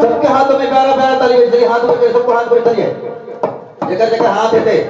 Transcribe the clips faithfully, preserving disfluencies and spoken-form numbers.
सबके हाथों में प्यारा प्यारा ताली बज रही, हाथ ऊपर करिए, सबको हाथ ऊपर करिए, जेकर जेकर हाथ हे ते।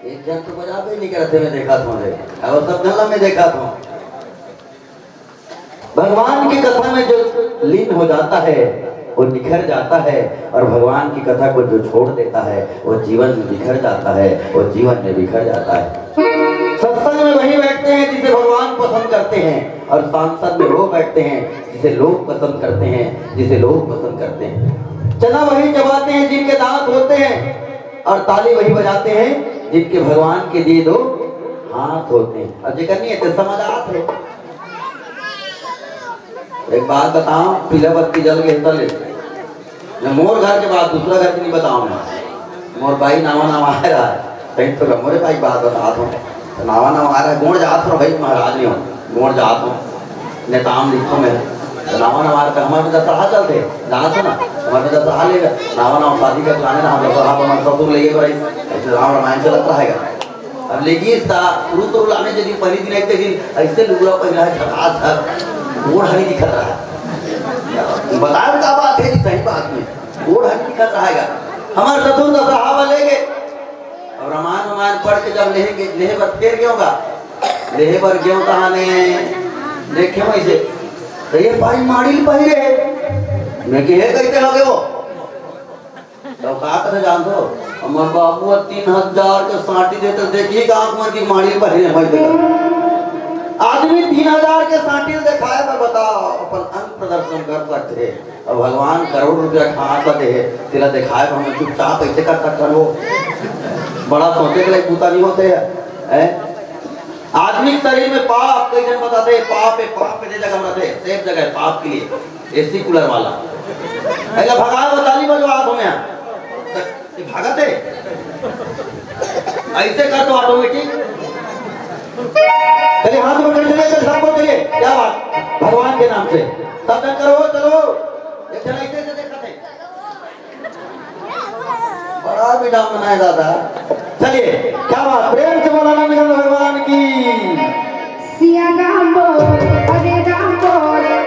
एक झन तो बजाबे नहीं करते, मैं देखा था रे। अब सब झन ला मैं देखा था। भगवान की कथा में जो लीन हो जाता है, वो निखर जाता है, और भगवान की कथा को जो छोड़ देता है, वो जीवन में बिखर जाता है, वो जीवन में बिखर जाता है। सत्संग में वही बैठते हैं जिसे भगवान पसंद करते हैं, और सांसद में वो बैठते हैं जिसे लोग पसंद करते हैं, जिसे लोग पसंद करते हैं। चना वही चबाते हैं जिनके दांत होते हैं, और ताली वही बजाते हैं जिनके भगवान के दिए दो हाथ होते हैं। और जेकर नहीं है तो समझ आत है। एक बात बताओ, पीला बत्ती जल गए तले, न मोर घर के बात, दूसरा घर की नहीं बताओ मैं। मोर बाई नावा नावा आए रहा है, कहीं तो मोरे बाई बात बता दो। तो नावा नावा आ रहा है, गोड़ जात हो भाई, महाराज नहीं हो, गोड़ जात हो, नेताम लिखो मैं। तो नावा नावा आ रहा है, हमारे दशहरा चलते, जात हो ना, हमारे दशहरा लेगा, नावा नावा शादी का plan है ना, हम दशहरा पर हमारे ससुर लेके भाई, ऐसे राम रामायण चलत रहेगा। अब लेकिन ता शुरू तो लाने जदी पहली दिन, एक दिन ऐसे लुगड़ा पहिरा है, झकाझक, गोड़ हनी दिखत रहा है। बताओ क्या बात है जी, सही बात में गोड़ हनी दिखत रहेगा। हमारे ससुर दशहरा वाले के अब रामायण वामायण पढ़ के जब लेहे के, लेहे बर फेर गयो होगा, लेहे बर गयो तहाने देखे वैसे, तो ये भाई माड़ी ल पहिरे। मैं कहे, "कैसे हो गए वो?" तो का करे जान दो, हमर बाबू तीन हजार के साटी देते, देखिए कि आंख मन की माड़ी ल पहिरे, भाई देखा। आदमी तीन हजार के साटी ल दिखाए बर बताओ, अपन अंग प्रदर्शन कर सकते हैं। अब भगवान करोड़ रुपया कहाँ का दे हे, तेला दिखाए बर हम चुपचाप ऐसे कर सकथन हो? बड़ा सोचे के लायक बूता नहीं होते हैं, हैं? आदमी के शरीर में पाप, कई जन बताते हैं, पाप है, पाप है, जे जगह में रहते हैं, safe जगह है पाप के लिए, एसी कूलर वाला। ऐला भगाए बताली बजवा आप हमें यहाँ। ये भागत है, ऐसे कर दो automatic। चलिए, हाथ ऊपर कर, चलिए, चलिए, सबको चलिए। क्या बात, भगवान के नाम से सब जन करो, चलो। एक जन ऐसे, ऐसे देखा थे। बड़ा विडम्बना है दादा। चलिए, क्या बात, प्रेम से बोला ना मिलन भगवान की। सिया राम बोल, हरे राम बोल,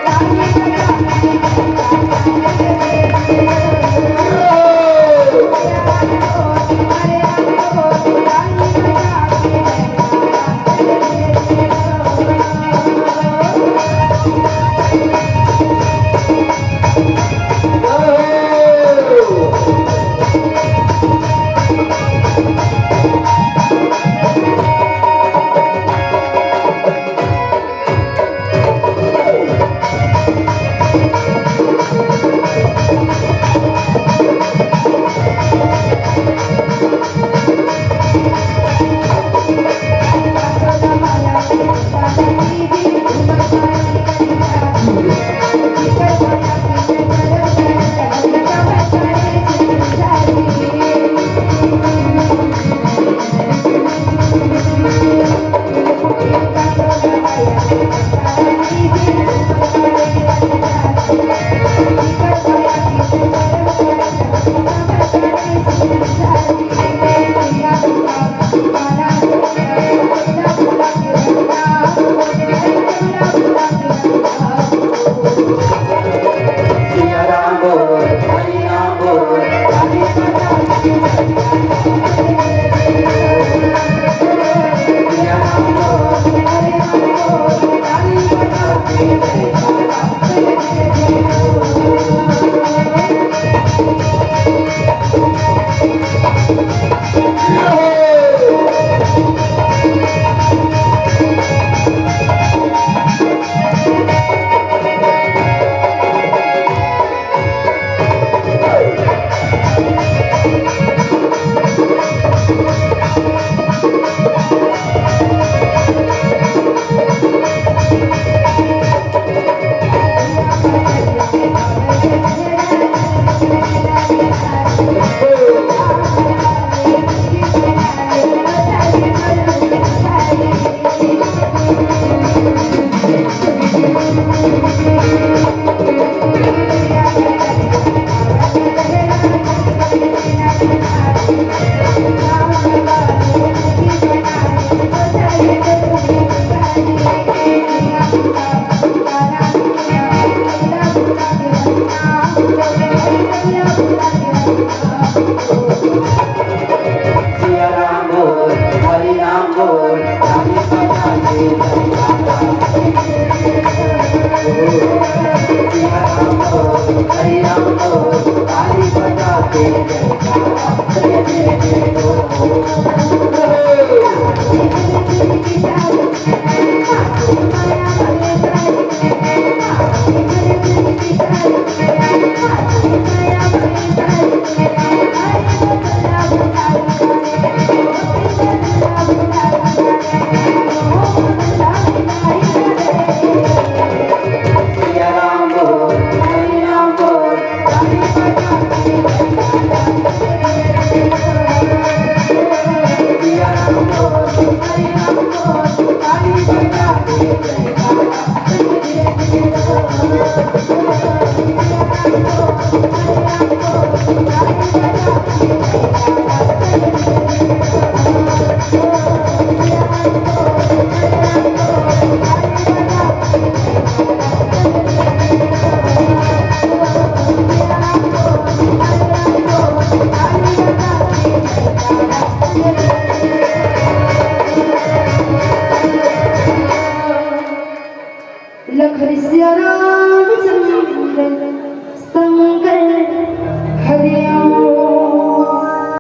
लखन सिया रामचंद्र।